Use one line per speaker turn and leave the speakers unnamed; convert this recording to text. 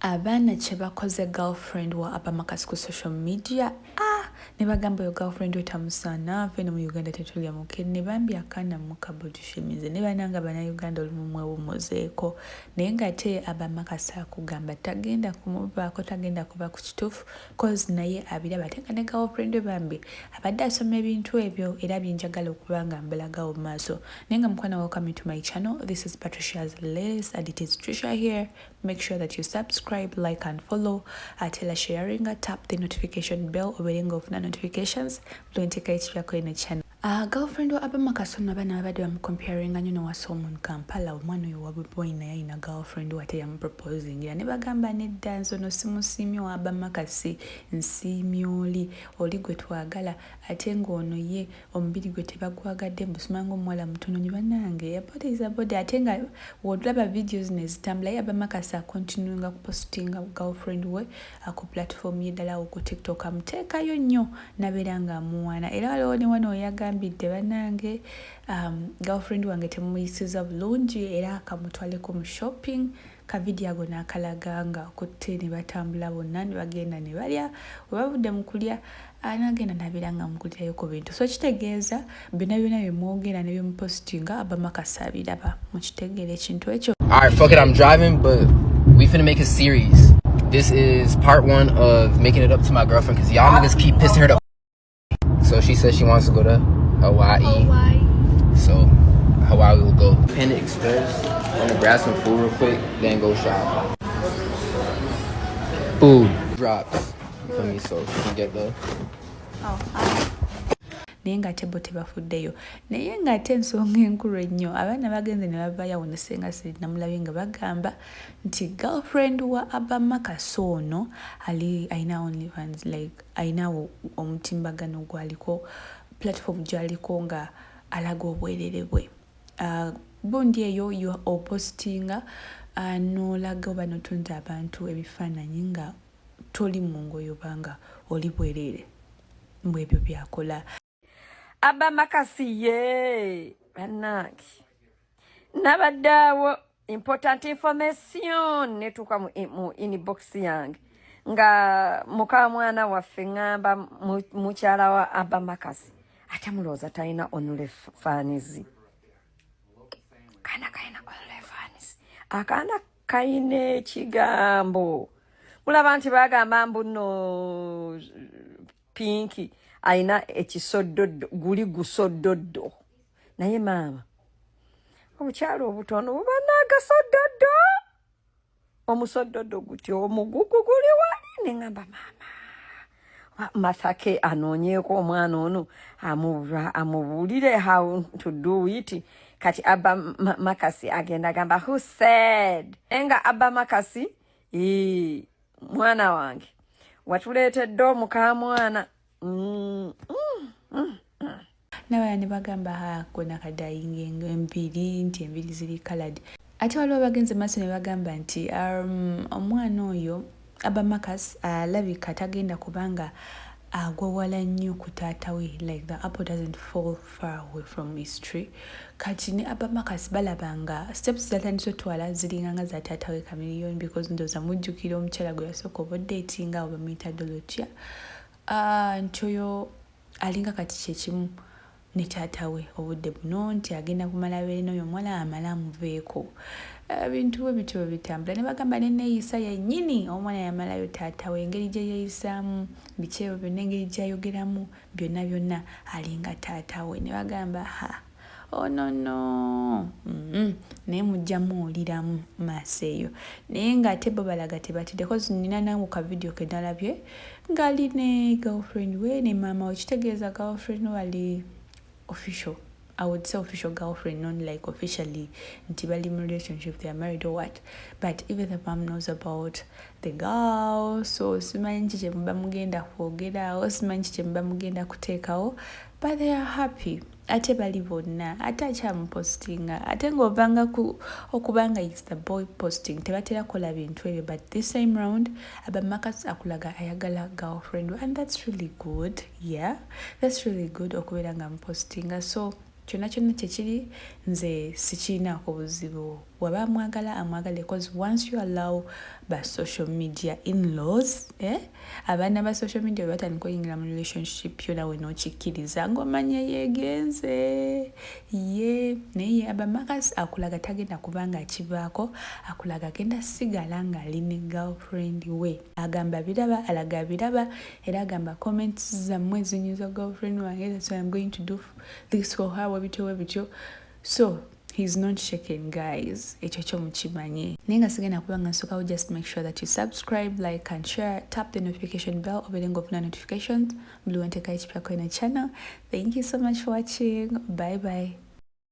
Abaana kye bakoze girlfriend wa Abba Marcus ku social media, ah, ne bagamba oyo girlfriend we tamusaana, ffe no mu Uganda tetulya mukene. Bambi akaana mukabodishemize ne bananga Bannayuganda olumu mwewummuzeeko. Naye ng'ate Abba Marcus akugamba tagenda kumuvaako, tagenda kuva ku kituufu, 'cause naye abiraba, ate nga ne girlfriend we bambi abadde asoma ebintu ebyo era byenjagala okuba nga mbalagawo mu maaso. Naye nga mukwano, welcome to my channel. This is Patricia's Latest and it is Trisha here. Make sure that you subscribe, like and follow, ate la sharing, tap the notification bell obeere nga ofuna notifications lwenteeka ekipyako eno channel. Girlfriend wa Abba Marcus ono abaana babadde bamucomparinga nnyo nowa Solomon Kampala, omwana oyo wa Bobi naye alina girlfriend we ate yamuproposingira, ne bagamba nedda, nze ono simusiimye wa Abba Marcus, nsiimye oli, oli gwe twagala, ate ng'ono ye omubiri gwe tebagwagadde, mbusimanga omuwala mutono nyo. Bannange, body is a body. Ate nga wolaba videos nezitambula, ye Abba Marcus acontinuinga kupostinga girlfriend we ku platform ye ddala awo ku TikTok, amuteekayo nnyo nabeera nga amuwaana. Era waliwo ne wano weyagambidde, bannange, girlfriend wange temumuyisiza bulungi, era akamutwaleko mu shopping. Kavidiyo ago n'akalaga nga akutte ne batambula bonna ne bagenda ne balya. We bavudde mu kulya, n'agenda n'abeera nga amugulirayo ku bintu. So kitegeeza byonna byonna bye mwogera ne byemupositinga, Abba Marcus abiraba. Mukitegeera ekintu ekyo.
Alright, fuck it, I'm driving, but we finna make a series. This is part one of making it up to my girlfriend because y'all niggas keep pissing her the. So she says she wants to go to Hawaii.
Hawaii.
So Hawaii will go. Panda Express. I'm gonna grab some food real quick, then go shop. Food drops for me so she can get the.
Oh, naye ng'ate bo tebafuddeyo. Naye ng'ate ensonga enkulu ennyo, abaana bagenze ne bavaayo awo ne Senga namulabye nga bagamba nti girlfriend wa Abba Marcus ono ali alina OnlyFans, like alinawo omutimbagano gwaliko, platform gy'aliko nga alaga obwerere bwe. Gundi eyo yo opostinga, n'olaga oba n'otunza abantu ebifaananyi nga toli mu ngoye oba nga oli bwereere, mbw ebyo byakola.
Abba Marcus ye bannange, nabadde awo, important information netuuka mu inbox yange nga mukamwana waffe, ŋŋamba mukyala wa Abba Marcus, ate mulowooza talina OnlyFans? Kaana kalina OnlyFans, akaana kalina ekigambo. Mulaba nti bagamba mbu nno Pinky alina ekisoddoddo, guli gusoddoddo, naye maama obukyalo obutono buba n'agasoddoddo, omusoddoddo gutyo omugugu guli wali. Neŋŋamba maama Mathake anoonyeeko omwana ono amubuulire how to do it. Kati Abba Marcus agenda agamba, "Who said?" Naye nga Abba Marcus, mwana wange watuleetedde omukamwana.
N'abalala ne bagamba ha gona kadayinga enviiri, nti enviiri ziri colored. Ate waliwo bagenze maaso ne bagamba nti omwana oyo Abba Marcus alabika tagenda kubanga agwa wala nnyo ku taata we, like the apple doesn't fall far away from his tree. Kati ne Abba Marcus balaba nga steps zatandise otwala ziringa nga za taata we Chameleone, because ndowooza mujjukira omukyala gwe yasooka oba odatinga awo bamuyita Dolotia, nti oyo alinga kati kyekimu ne taata we obudde buno, nti agenda kumala abeere n'oyo omuwala amale amuveeko. Ebintu bwe bityo bwe bitambula. Ne bagamba neneeyisa yennyini omwana yamalayo taata we, engeri gye yeeyisaamu, biki ebyo byonna, engeri gy'ayogeramu, byonna byonna alinga taata we. Ne bagamba ha, ono no Naye mujja muwuliramu maaso eyo. Naye ng'ate bo balaga tebatidde, 'cause nina nange ka video ke nalabye ng'ali ne girlfriend we ne maama we, kitegeeza girlfriend we ali official. I would say official girlfriend, not like officially nti bali mu relationship, they are married or what, but even the mom knows about the girl. So simanyi ki kye muba mugenda kwogerawo, simanyi ki kye muba mugenda kuteekawo, but they are happy. Ate bali bonna, ate akyamupostinga, ate ng'ovanga okubanga it's the boy posting, tebatera kukola bintu ebyo, but this time round Abba Marcus akulaga ayagala girlfriend, and that's really good. Yeah, that's really good okubeera nga mupostinga. So kyonna kyonna kyekiri, nze sikiinaako buzibu. Waba amwagala, amwagale, 'cause once you allow ba social media in-laws, eh? Abaana ba social media bwe batandika oyingira mu relationship yo, nawe n'okikkiriza ng'omanya yegenze ye. Naye ye Abba Marcus akulaga tagenda kubanga akivaako, akulaga agenda sigala ng'ali ne girlfriend we. Agamba biraba, alaga biraba, era agamba, "Comments zammwe zinyiza girlfriend wange, that's why I'm going to do this for her," webityo webityo. So he's not shaken, guys, ekyo kyo mukimanye. Naye nga sigenda kuba nga nsookawo, just make sure that you subscribe, like and share, tap the notification bell obeere nga ofuna notifications buli wenteekayo ekipya kweno channel. Thank you so much for watching. Bye bye.